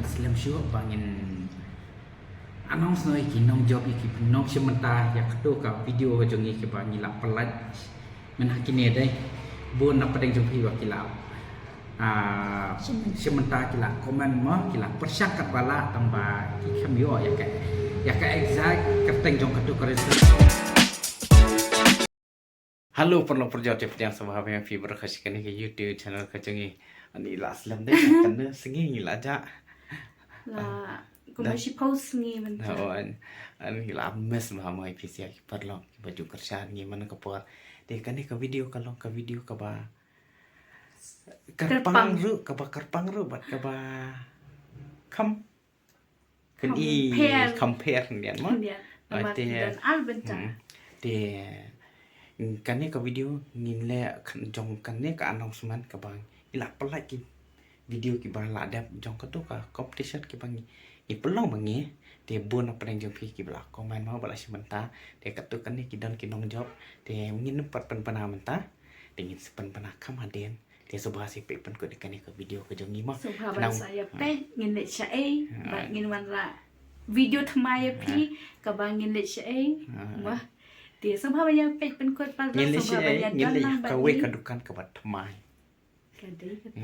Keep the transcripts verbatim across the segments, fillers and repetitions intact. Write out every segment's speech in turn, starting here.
Slem shuh ba ngin announce noh ïa ki nongjop, ïa ki nongshim bynta ïa kato ka video ka jong ngi kiba ngi la pynlait mynha kine dei. Bun na pdeng jong phi ba ki la, ah, shim bynta, ki la comment mo, ki la pyrshang katba lah, tang ba ki khlem ïoh ïa ka, ïa ka exact kyrteng jong kato ka restaurant. Hello paralok parajor, te pdiang sngewbha ïa phi baroh sha kane ka YouTube channel ka jong ngi. Ani la slem dei, kane sngi ngi la jah. La kumba shiphew sngi mynta. Oh, an, an ngi la miss bha mo ïa phi sha ki paralok kiba ju kyrshan ngi man ka por. Te kane ka video ka long ka video kaba kyrpang ruh, kaba kyrpang ruh bad kaba kham, kham pher, kham pher khyndiat mo. Khyndiat. Namar ki don ar bynta. Te kane ka video ngin leh jong kane ka announcement kaba ngi la pynlait ki video kiba la dep jong kato ka competition kiba ngi, ngi pynlong ma ngi. Te bun na pdeng jong phi kiba la comment mo, ba la shim bynta. Te kato kane ki don ki nongjop. Te ngin pat pynbna mynta. Te ngin sa pynbna kham hadien. Te sngewbha sa peit pynkut ïa kane ka video ka jong ngi mo. Sngewbha ban sa ïa peit ngin leit shaei bad ngin wanrah video thymmai ïa phi kaba ngin leit shaei. Mo. Te sngewbha ban ïa peit pynkut paralok, ngin leit shaei, ngin leit kawei ka dukan kaba thymmai. Ka dei kata.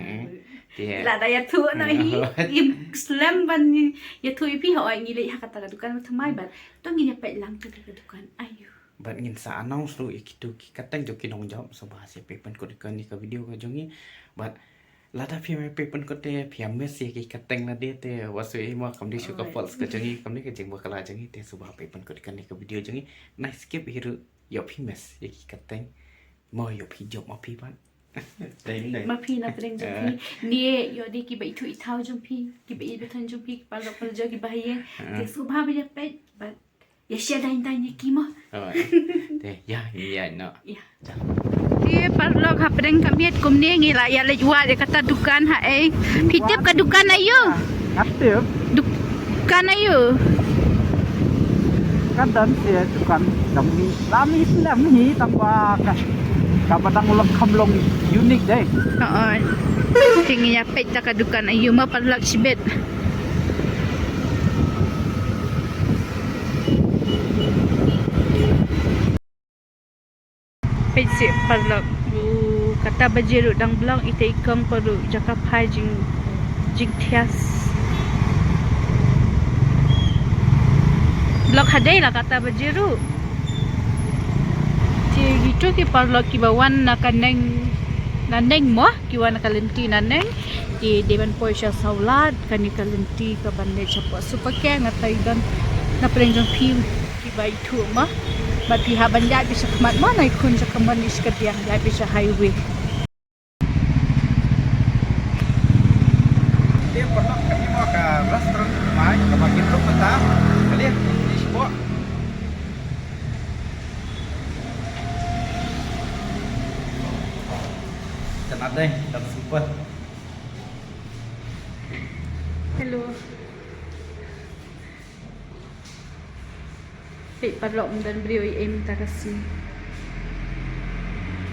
Te la da ïathuh noh hi. Im slem ban ïathuh ïa phi, hooid ngi leit ha kata ka dukan ba thymmai bad to ngin ïa peit lang kata ka dukan aiu. Bad ngin sa announce ruh ïa kito ki kyrteng jong ki nongjop, sngewbha sa peit pynkut ïa kane ka video ka jong ngi. Bad lada phi ym peit pynkut te phi ïa miss ïa ki kyrteng lade te wat shu ïa mo, kam dei shuh ka fault ka jong ngi, kam dei ka jingbakla jong ngi, te sngewbha peit pynkut ïa kane ka video jong ngi. Nai skip hi ruh, ïoh phi miss ïa ki kyrteng. Mo ïoh phi jop ma phi pat. Dei, dei. Ma phi na pdeng jong phi. Ne ïoh dei kiba ithuh ithaw jong phi, kiba ïeit ba thon jong phi, ki paralok parajor kiba ha ïing. Te sngewbha ba ïa peit bad ïa share dang dang ïa ki mo. Te ïa, ïa noh. Ïa. Te paralok, hapdeng ka miet kumne ngi la ïa leit wad ïa kata dukan ha ei. Phi tip ka dukan aiu? Nga tip. Dukan aiu? Ka don sa dukan dang mi, la mi slem hi, tang ba ka, kaba dang long kham long unique dei. Hooid. Te ngi ïa peit ta ka dukan aiu mo paralok shibit. Peit seh paralok. Uh, kata baje ruh dang block, ita i kong pa ruh jaka phai jing, jingthiah. Block hadei la kata baje ruh. Te kito ki paralok kiba wan na ka neng, na neng mo, ki wan na ka lynti na neng. Te dei ban poi sha Sawlad, kane ka lynti kaban leit shapoh Supercare, nga tharai don na pdeng jong phi kiba ithuh mo. Bad phi hap ban ïaid beit sha khmat mo, na i khun sha khmat, i shkadiang ïaid beit sha highway. Te paralok, kane mo ka restaurant mai kaba ngi ïoh mynta. Kane, ni shapoh. Tang dei, tang super. Hello. Peit paralok, ym don briew ei ei mynta ka sngi.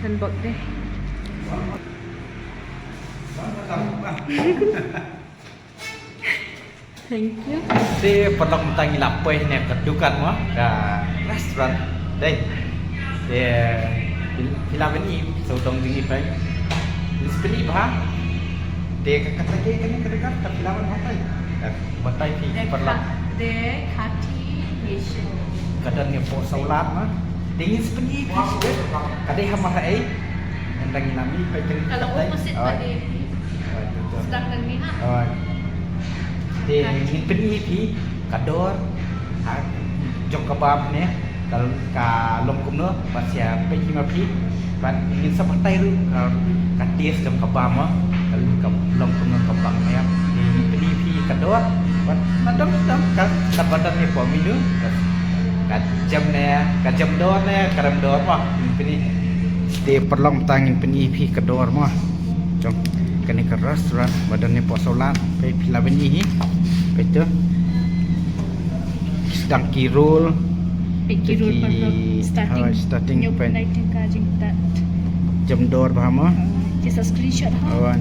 Don bok dei. Thank you. Te paralok, mynta ngi la poi ne ka dukan mo, ka restaurant. Dei. Te phi, phi lah ban i sawdong jong ngi peit. Ngi sa pyni bha. Te ka, kata ka, kane ka dukan ka phi lah ban peit. Ka batai phi paralok. Dei Khati Nation. Ka don ne poh Sawlad mo. Te ngin sa pyni phi. Ka dei ha Marhaei. Ngan dang ngi la mih peit ka. Ka long opposite ba dei. Sdang ngan mih ha. Te ngin pyni phi ka dor, ha, jong ka bam ne, ka, ka long kumno, bad sa peit hi ma phi, bad ngin sa batai ruh ka, ka taste jong ka bam, ka, ka long kumno ka bam ne. Te ngin pyni phi ka dor, bad na dang dang ka, ka ba don ne poh menu, ka, ka jem ne, ka jem dor ne, ka rem dor mo, ngin pyni. Te paralok, mynta ngin pyni phi ka dor mo. Jong kane ka restaurant ba don ne poh Sawlad, peit phi lah ban i hi. Peit to. Sdang ki roll. Peit ki roll paralok, starting. Starting peit. Jem dor bha mo. Just a screenshot ha.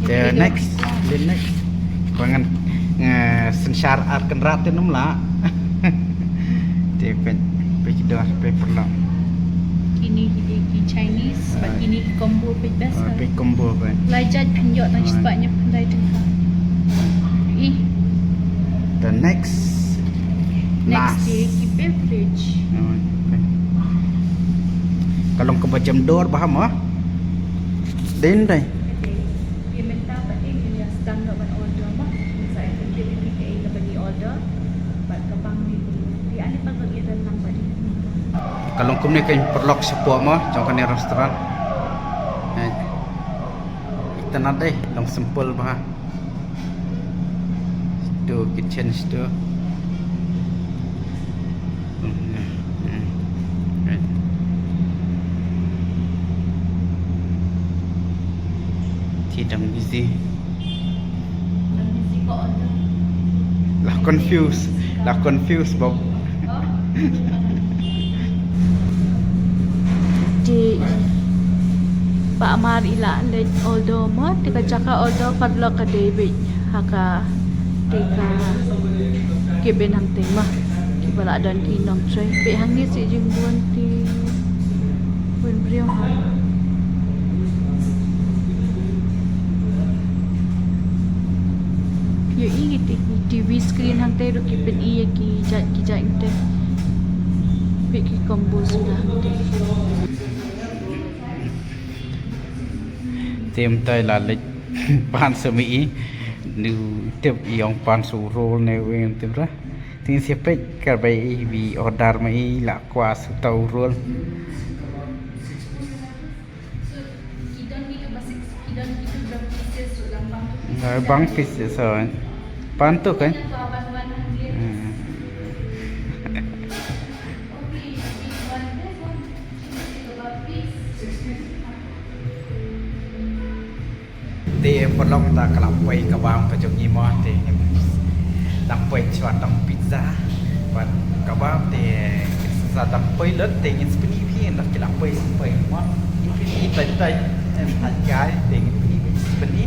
Te next, the next. Khnang Nga synshar ar kynrad te nym lah. Te peit, peit ki dor, peit paralok. Kine ki dei ki Chinese, bad kine ki combo, peit best. Ah, ka peit combo, peit. Lai jait phin ïoh tang shispah hynñiew phew khyndai tyngka. Ih. The next. Next last. Dei ki beverage. Oh, peit. Ka long kaba jem dor bha mo. Dei, dei. Ki mynta pat ngin ïa sdang noh ban order mo. Sa ïa pynpaw ïa phi kaei kaba ngi order. Bad ka bang ni phi, phi ani pat ïa don lang bad ïa phi. Ka long kumne kein paralok shapoh mo jong kane restaurant. Eh. Itynnad dei, long simple bha. Sto kitchen sto. Ti dang busy. Lah confuse, lah confuse, Bob. Te Bah Amar i la leit order mo, te ka jaka order paralok ka dei beit ha ka, te ka cabin hangtei mo. Kiba la don ki nongtrei. Beit hangne seh jingbun te bun briew ha. Ïohi ïa ki T V screen hangtei ruh ki pyni ïa ki jait ki jait hangtei. Beit ki combo suda hangtei. Te mynta i la leit pan sa ma i. Nu tip i ong pan sa u roll ne wei tip ra. Te ngin sa peit kaba i order ma i la kwah sa uta u roll. Bang pieces, so. Pan tu kan? Hmm. Te paralok, ta ka la poi kabam ka jong ngi mo, te ngi la poi shuwa tang pizza bad kabam, te sa tang poi lut, te ngin sa pyni phi ynda ki la poi, poi mo. Ngin pyni tai tai, em, tai kai, te ngin pyni, pyni.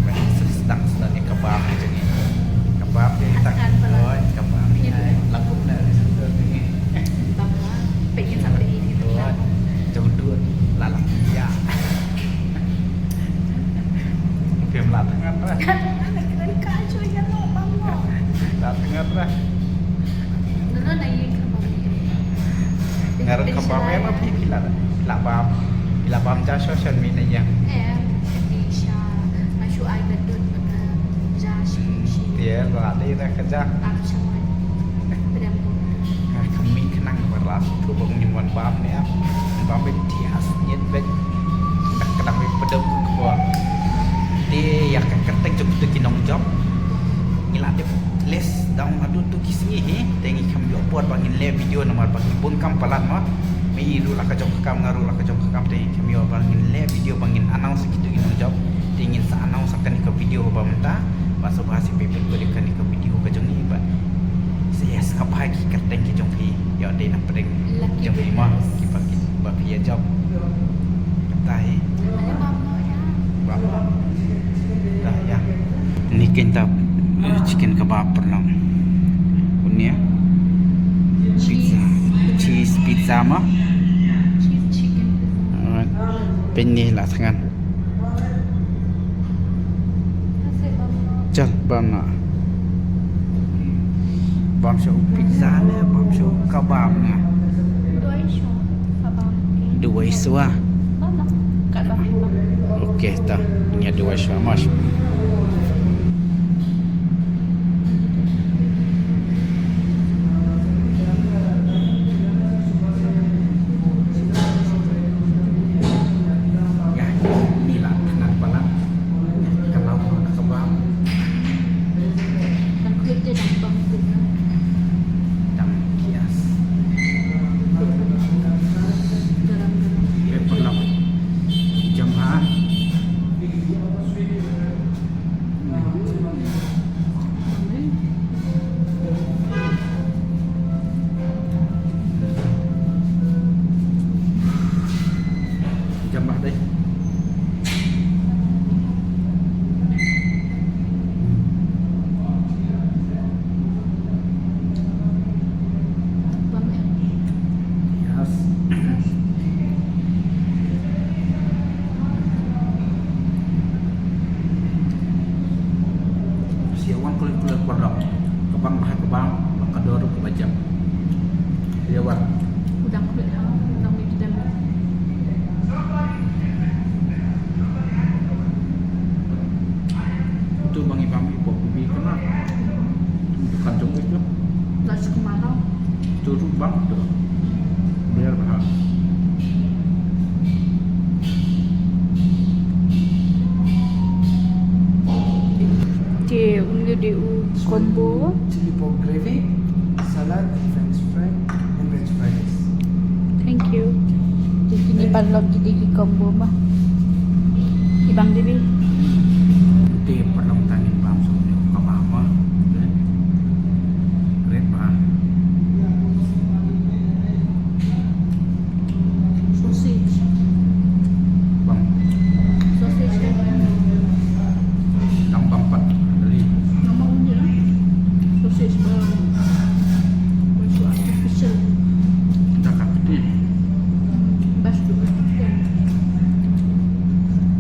Bad sa sdang sdang ïa kabam ka jong ngi. Kabam te tang, oi, kabam. Oi, la kup na. Bam ma, peit ngin sa pyni. Oi, jong dun la la ïa. Phim lah thngan ra. Lah thngan ra. Nga ruh kaba me ma phi, phi lah, phi lah bam. Phi lah bam ja sha social media. Te la dei na ka ja. Nga khmih khnang ba ras tu ba ngin wan bam ne. Bam beit ti as nyet beit. Dak kadang beit pdem ku khwa. Te ïa ka kyrteng jong tu ki nongjop. Ngi la dep list down haduh tu ki sngi hi. Te ngi kham ïoh por ba ngin leh video namar ba ngi bun kam palat ma. Me i ruh la ka jong ka kam, nga ruh la ka jong ka kam, te ngi kham ïoh ba ngin leh video ba ngin announce ki tu ki nongjop. Te ngin sa announce kane ka video ba mynta. Ba sngewbha sa peit kane ka video ka jong ngi ba. Sa ïa sngap ha ki kyrteng ki jong phi. Ïa dei na pdeng jong phi ma, ki ba ki ba phi ïa jop. Kata hi. Ba. Dah ïa. Ni kein ta, eh, chicken kebab paralok. Unia. Pizza. Cheese pizza ma. Alright. Pynne la thngan. Chal, bam na. Bam sha u pizza ne, bam sha u kebab ne. Duwai shuwa. Bam na. Kat bam. Okay, ta. Nia duwai shuwa mas. Ïa, ni la thngan palat. Ka law ka bam. Kan khuid te dang bam khuid na. Dang kias. Garam, garam. Pepper law. Jam ha. Ïa wan khlem khlem kordom. Ka bang ba ha ka bang, ba ka dor ka ba jam. Ïa wan. U dang khlem ha, u dang mih ki dem. Tu bang i bang i pop bi kana. Tu kan jong itu. Las kumara. Tu tu bang tu. Biar bahas. Okay, un dei u combo. Chili pork gravy, salad, and French fry, and veg fries. Thank you. Te kine paralok ki dei ki combo ma. Ki bang dei bi. Te paralok tang in bam song ne ka bam ma. Red ba. Sausage. Bang. Sausage kan. Dang bang pat dali. Nama punya sausage bang. Masuk artificial. Dah kat ni. Bas tu kan.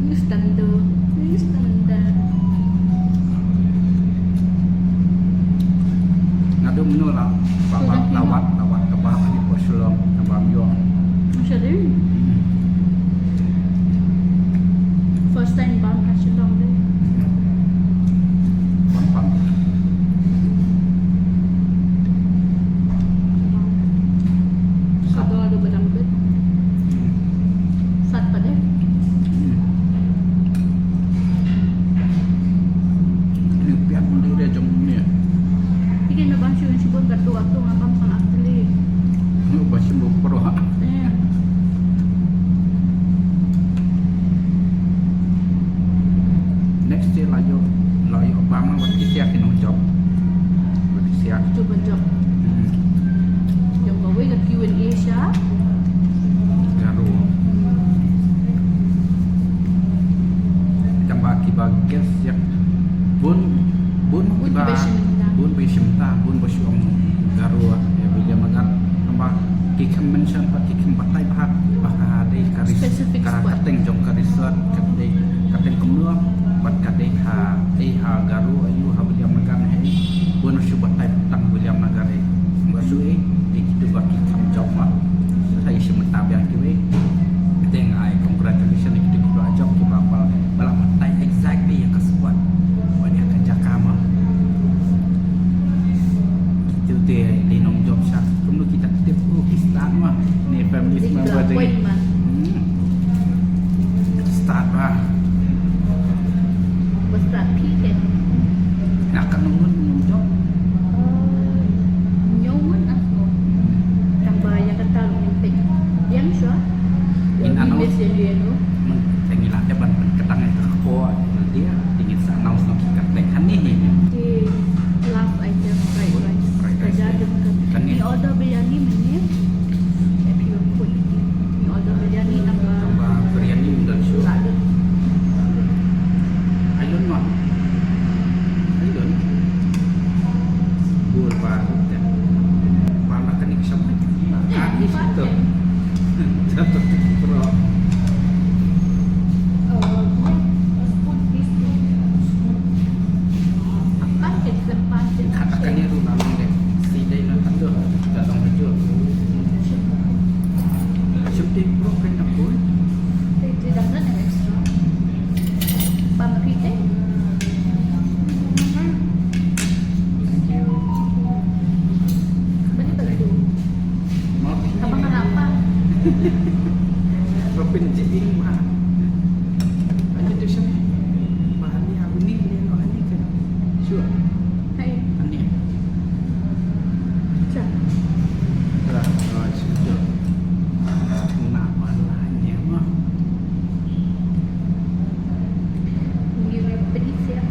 Ini standar. Ini standar. Ngadu menu lah. Babak lawat, lawat kebab ni po Shillong, kebab yo. Masya deh. First time bang kat Shillong deh. Bang bang. Kado ada badam bet. Sat pat deh. Ni piat mandi dia jong ni. Tiga na bang siun sibun katu atu ngabang sang akli. Ni ba simbuk pro ha. Eh. Next day la yo, la yo bang wat kisiak ino job. Wat kisiak. Cuba job. Hmm. Jong kawei ka Q and A sha Garo. Tang ba kiba guest ïa bun, bun kiba, bun ba shim ta, bun ba shong Garo ïa Williamnagar. Tang ba ki khlem mention pat, ki khlem batai ba ha, ba ka dei ka res-, specific spot, ka kyrteng jong ka resort, ka dei ka kyrteng kumno, bad ka dei ha, dei ha Garo aiu ha Williamnagar ne. Bun shu batai tang Williamnagar eh. Ba shu eh, dei kitu ba ki khlem jop ma. Sa ïa shu mynta biang kiwei. Te nga ai congratulations ïa kitu kiba jop kiba pal. Ba la batai exactly ïa ka spot. Ba ïa ka jaka ma. Kitu te dei nongjop sha. Kumno kita tip, oh, ki start ma. Ni family member dei. Hmm. Start ma. Ba start phi te. Nga ka nong ngun nong jop. Nong ngun as mo. Tang ba ïa kata ruh ngi peit. Biang shuwa. In ano. Miss ïa lu ïa lu. Tang ïa la te ban pynkyrdan ïa ka ko dia. Te ngin sa announce noh ki kyrteng hangne ne. Ki last item fried rice. Fried rice. Ka ja jong ka. Kane. Ngi order biryani mynne. If you put, ngi order biryani tang ba. Tang ba biryani ym don shuh. Salad. Ai don ma. Ai don. Bol ba. Ba ma kane ka shop. Ka ni shop tu. Shop tu pro. Kata kane ruh la long deh. Sdei na kata ka dong hajur. Shim te pro kan na pun. Te te dang na extra. Bang ri te. Thank you. Bani bagi tu. Abang kenapa? Robin Jibing mah. Ani tu sini. Mah ani aku ni ni no ani kan. Sure. Hai. Ani. Sure. Lah, oh, sure. Nak malah ni mah. Ni pedis ya.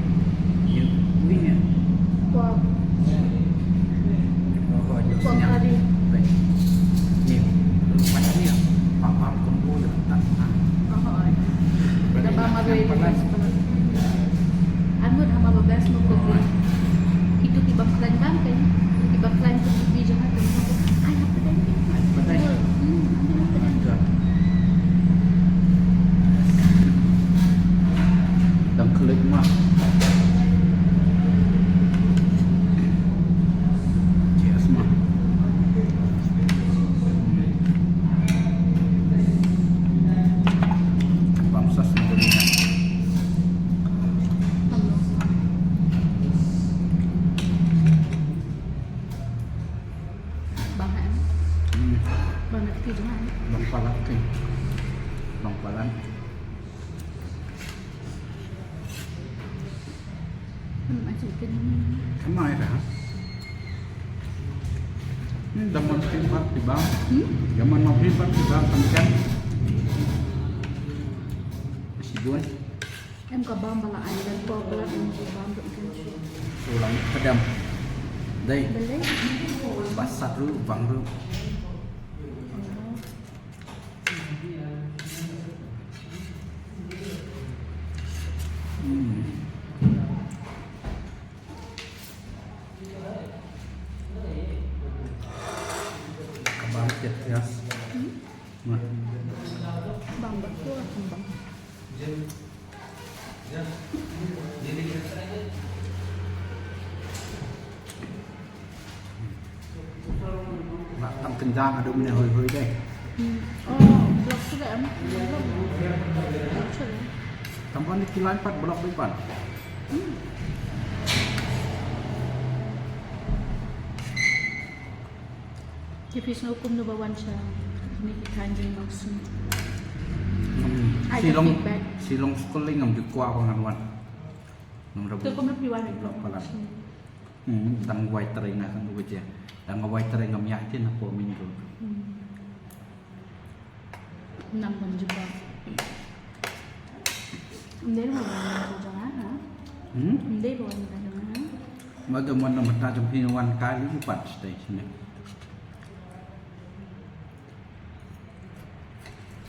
Ni, ni ya. Wow. Anu hama ba best mo ko. Kamai ra. Ni daman phi pat phi bam. Hmm? Daman ma phi pat phi bam tang jan. Si bun. Em ka bam ba la ai dan ko ba la em ka bam dum kan shi. Ulang pedam. Dei. Balei? Ba sat ruh bang ruh. Hmm. Ka bam ket, yes. Hmm? Nah. Bam ba ko bam. Lah tam kencang ada punya hoi-hoi deh. Hmm. Oh, block sudah em. Block sudah. Tambah ni kilan pat block depan. Hmm. Ki phi sngew kumno ba wan sha kine ki thaiñ jong i Nongshun? Hmm. Ai ka feedback. Shillong, Shillong Schooling ngam ju kwah ba ngan wan. Ngam da. Te kumno phi wan? Block palat. Hmm. Hmm, dang wai trei nga kan wajah. Dang wai trei ngam ïa kin hapoh main road. Hmm. Nam ban jubab. Ym dei ba wan ka jong nga, ha? Hmm? Ym dei ba wan ka jong nga, ha? Nga da mon na mynta jong phi wan kali pat stay sini.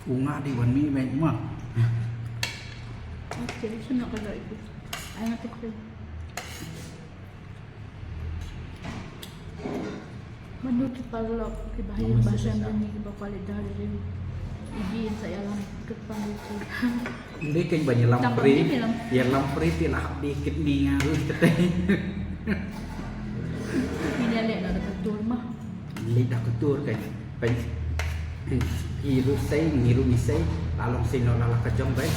U nga dei wan mih beit ma. Okay, shu noh ka dei. Ai nga tek phi. Mano ki paralok kiba ha ïing ba sem jong ngi kiba kwah leit Darjeeling. Ïa ki sa ïalam kyrpang ïa ki. Ym dei kein ban ïalam free. Ïalam free te la hap dei kidney nga ruh katei. Ngi ïaleh na da ka tour ma. Leit da ka tour kein. Peit, phi ruh sei, ngi ruh ngi sei, la long sei noh la la ka jong beit.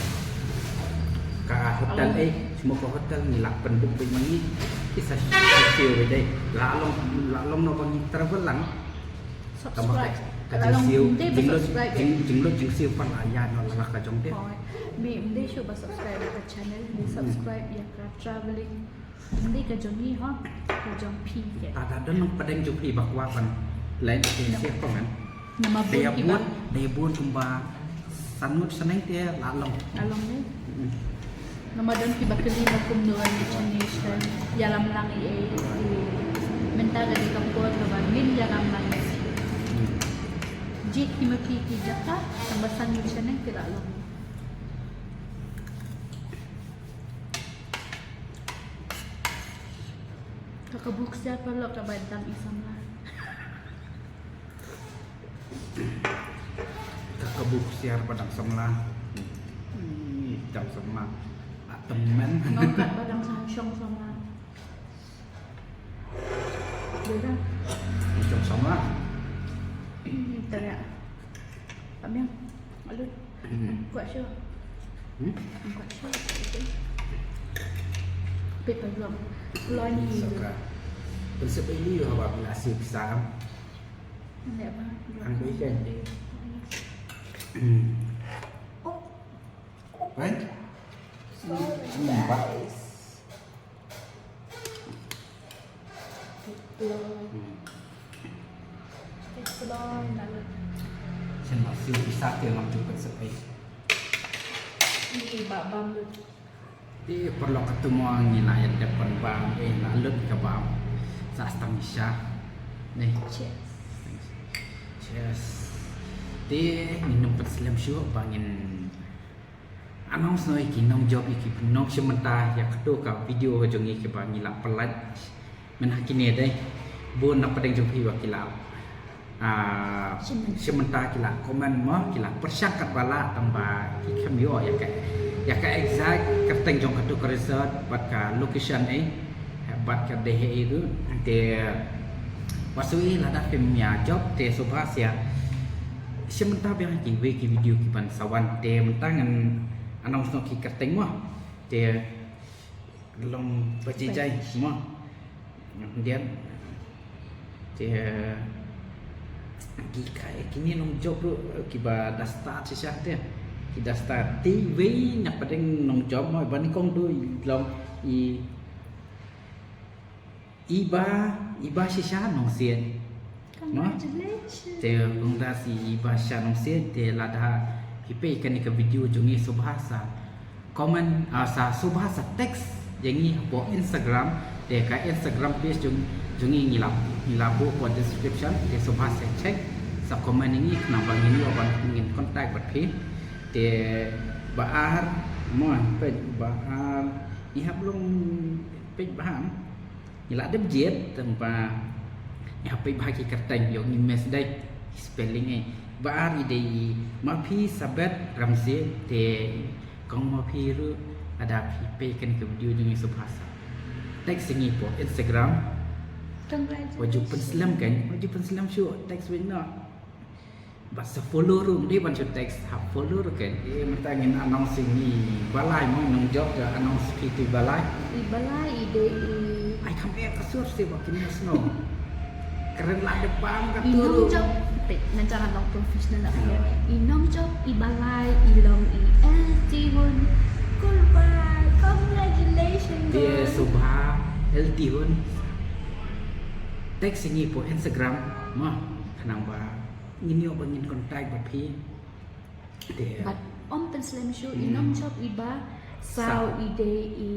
Ka hotel ei, semua ka hotel ngi la pynbook beit ma ngi. Ki sa siew beit ei. La long, la long noh ba ngi travel lang. Tang ba ka, ka jingsiew, jinglut, jing, jinglut jingsiew pat la ïaid noh la la ka jong te. Ym dei shuh ba subscribe ïa ka channel, ym dei subscribe ïa ka traveling. Ym dei ka jong ngi ho, ka jong phi ke. Ta da don nongpdeng jong phi ba kwah ban leit te share comment. Namar bun kiba, dei bun kumba san ngut shaneng te la long. La long ne. Namar don kiba kylli ba kumno ngi shane shan ïalam lang ei ei. Mynta ka dei ka por kaba ngin ïalam lang ei. Jied hi ma phi ki jaka, tang ba san ngut shaneng te la long. Ka kabu ksiar paralok kaba dang i samla. Ka kabu ksiar ba dang samla. Ih, dang samla. Atemen. Ngam kat ba dang shong samla. Dei da. Shong samla. Tara. Pamiang. Alut. Hmm. Kuat shuh. Hmm? Kuat shuh. Pit pagong. Loi ni. Saka. Prinsip ini yo haba phi la siew pisa. Nda ba. Ang dei kan. Hmm. Kan? Hmm, ba. Shen ma siew pisa te ngam ju pynshai. Ngi ba bam lut. Te paralok katto mo ngi la ïa dep ban bam, eh, la lut ka bam. Sa stang sha. Ni. Cheers. Cheers. Te ngin ym pynslem shuh ba ngin announce noh ïa ki nongjop, ïa ki nongshim bynta ïa kato ka video ka jong ngi kiba ngi la pynlait. Mynta kine dei bun na pdeng jong phi ba ki la, ah, shim bynta, ki la comment mo, ki la pyrshang katba lah tang ba ki khlem ïoh ïa ka, ïa ka exact kyrteng jong kato ka resort bad ka location ei. Bad ka dei hi ruh te, wat shu i lada phim ïa jop te sngewbha sa ïa shim bynta biang ha kiwei ki video kiban sa wan te mynta ngan announce noh ki kyrteng mo. Te long ba jai jai mo. Dian te ki kai kine nongjop ruh kiba da start shisha te, ki da start te wei na pdeng nongjop mo ba nyngkong duh long i Iba, iba shisha nongsiej. Congratulations. Te congrats iba shisha nongsiej, te lada phi peit kane ka video jong ngi sngewbha sa comment, ah, sa sngewbha sa text ïa ngi hapoh Instagram, te ka Instagram page jong, jong ngi ngi la, ngi la buh hapoh description, te sngewbha sa check, sa comment ïa ngi khnang ba ngin ïoh ban ngin contact bad phi. Te ba ar, mo, peit ba ar, ngi hap long peit ba ar. Ngi la dep jied tang ba ngi hap peit bha ki kyrteng, ïoh ngi miss dei ki spelling eh. Ba ar i dei i Maphi Sabet Ramsey, te kong Maphi ruh lada phi peit kane ka video jong ngi sngewbha sa text ïa ngi hapoh Instagram. Congratulations. Wat ju pynslem kan, wat ju pynslem shuh, text wei noh. Bad sa follow ruh, ym dei ban shu text, hap follow ruh kan. Eh, mynta ngin announce ïa ngi Balai mo, i nongjop, announce phi tu i Balai. I Balai i dei i. Ai, kham eh ka sur seh ba kin ïa sngewthuh. Kren la da bam ka tu ruh. I nongjop, peit, ngan sa long professional lah. Hmm. I nongjop i Balai i long i L T Hun. Kyrpad, congratulations. Te sngewbha L T Hun. Text ïa ngi hapoh Instagram mo, khnang ba ngin ïoh ba ngin contact bad phi. Te bad ym pynslem shuh, i nongjop iba saw i dei i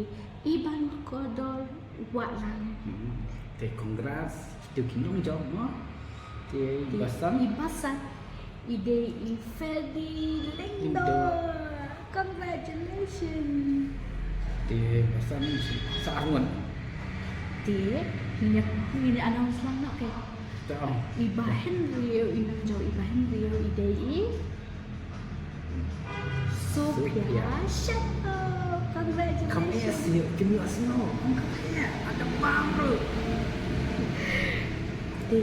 Iban Kodor Wahlang. Hmm. Te congrats, kitu ki nongjop mo. Te iba san, iba san i dei i Fedi Lyngdoh. Lyngdoh. Congratulations. Te ba san sa arngut. Te ngin ïa, ngin ïa announce lang noh ke. Te ong. Iba Henry, i nongjop iba Henry i dei i Sophia Shetto. Congratulations. Kham eh sih, kim ïoh sngewthuh. Kham eh, ada bam ruh. Te.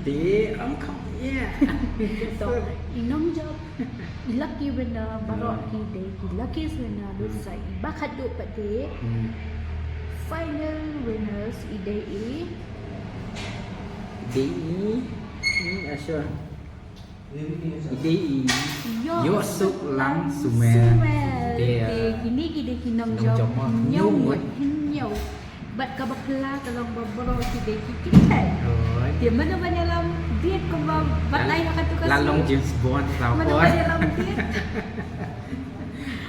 Te, ong kham eh. To, i nongjop, i lucky winner, baroh ki dei ki luckiest winner, lut sa iba khatduh pat te. Hmm. Final winners i dei i. Dei i, ni asha. I dei i Ïohsuklang Sumel. Sumel. Te kine ki dei ki nongjop hynñiew ngut, hynñiew. Bad kaba phylla ka long ba baroh ki dei ki kynthei. Te mano ban ïalam date kumba batai ha katu ka sngi. La long James Bond. Mano ban ïalam date.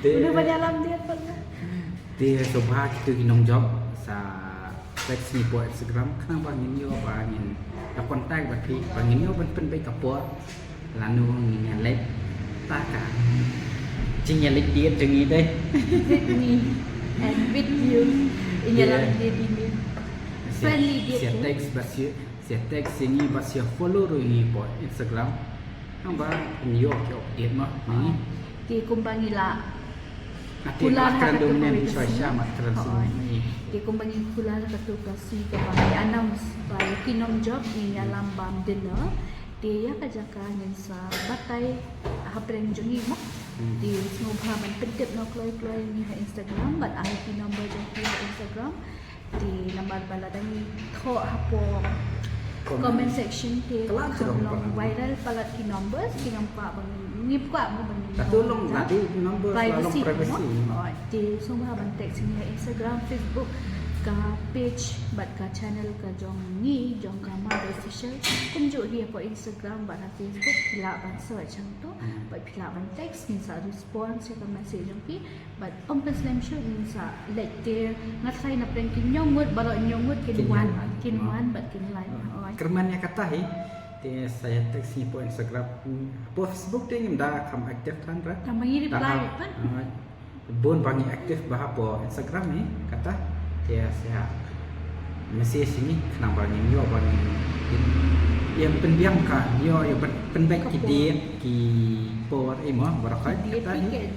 Mano ban ïalam date. Te sngewbha kitu ki nongjop sa text ngi hapoh Instagram khnang ba ngin ïoh ba ngin ïa contact bad phi ba ngin ïoh ban pynbeit ka por lano ngin ïa leit ta ka jingïaleit date jong ngi dei. With me and with you. Ngin ïalam date ine. Friendly date. Sa text bad sa Sa text ïa ngi bad sa follow ruh ïa ngi hapoh Instagram. Naba ngin ïoh ki update mo. Te kumba ngi la kular ha katu ka sngi. Te kumba ngi kular ha katu ka sngi kaba ngi announce ba ïa ki nongjop ngin ïalam bam dinner. Te ïa ka jaka ngin sa batai hapdeng jong ngi mo. Te sngewbha ban pyntip noh kloi kloi ïa ngi ha Instagram bad ai ki number jong ki ha Instagram. Te namar ba lada ngi thoh hapoh comment section te kan long viral palat ki numbers, te ngam kwah ba ngi, ngim kwah ba ngi. Ka tu long lada numbers la long privacy. Te sngewbha ban text ngi ha Instagram, Facebook, ka page bad ka channel ka jong ngi jong ka Mad Official. Kumjuh hi hapoh Instagram bad ha Facebook phi lah ban search hangto bad phi lah ban text, ngin sa respond ïa ka message jong phi. Bad ym pynslem shuh ngin sa leit te nga tharai na pdeng ki hynñiew ngut baroh hynñiew ngut kin wan, kin wan bad kin line. Kyrmen ïa kata hi. Te sa ïa text ngi hapoh Instagram, hapoh Facebook te ngim da kham active than re. Tang ba ngi reply pat. Bun ba ngi active bha hapoh Instagram hi kata. Te sa ïa message ngi khnang ba ngin ïoh ba ngin ïa pynbiang ka ïoh ïa pynbeit ki date ki por ei mo baroh kata hi.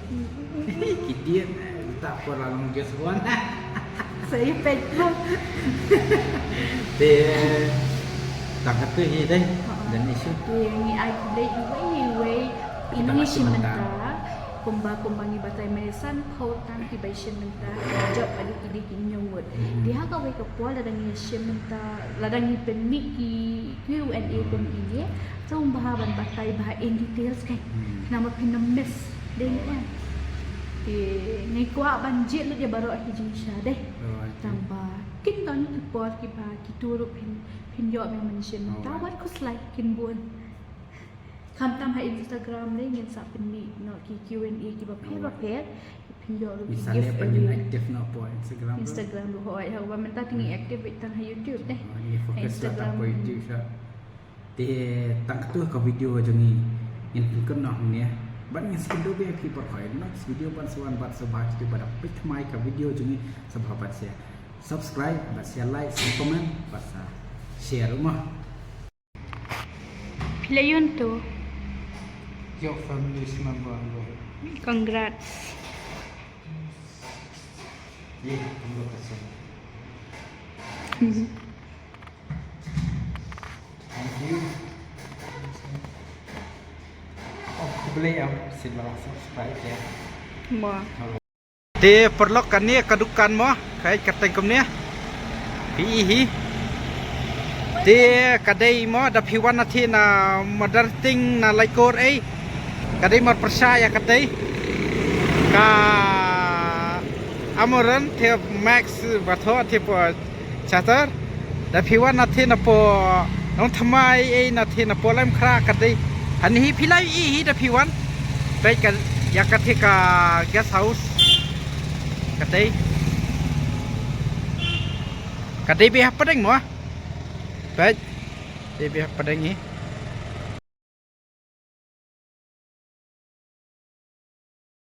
Ki date, ta por la long just one. Sa ïa peit mo. Te tang kata hi dei. Dan issue. Te ngi ai khublei iwei iwei i nongshim bynta. Kumba kumba ngi batai mynne san phew tang kiba shim bynta. Jop bad ki dei ki hynñiew ngut. Te ha kawei ka por lada ngi shim bynta lada ngi pynmih ki Q and A kum kine. Sngewbha ban batai bha in details kan. Namar phin ym miss. Dei ne em. Te ngi kwah ban jied lut ïa baroh ki jingshisha dei. Tang ba kin Ki por kiba kito ruh phin, phin ïoh me mention. Ta wat khuslai kin bun. Khamtam ha Instagram le ngin sa pynmih noh ki Q and A kiba pher ba pher. Phin ïoh ruh ki gift. Active noh po Instagram. Instagram ruh hoi ha ba mynta te ngi active beit tang ha YouTube dei. Ngi focus tang po YouTube sha. Te tang katto ka video jong ngi ngin pynkut noh hangne. Bad ngin sa ïakynduh biang ïa phi baroh ha next video ban sa wan bad sngewbha kito ba dang peit thymmai ka video jong ngi sngewbha ban sa subscribe bad sa like sa comment bad sa share ruh mo. Phi la ïoh to. Your family member. Congrats. Ye, congrats. Thank you. Oh, khublei em, sila subscribe ya. Mo. Te paralok kane ka dukan mo, ka ïaid kyrteng kumne. Phi i hi. Te ka dei mo da phi wan na te na Mother Ting na Laitkor ei. Ka dei mar pyrshah ïa ka dei. Ka Amoran te Max ba thoh te po Chatar. Da phi wan na te na po Nongthymmai ei na te na po Laitumkhrah ka dei. Hangne hi phi la i hi da phi wan. Peit ka ïa ka te ka guest house. Ka dei. Ka dei beit hapdeng mo. Peit. Dei beit hapdeng hi.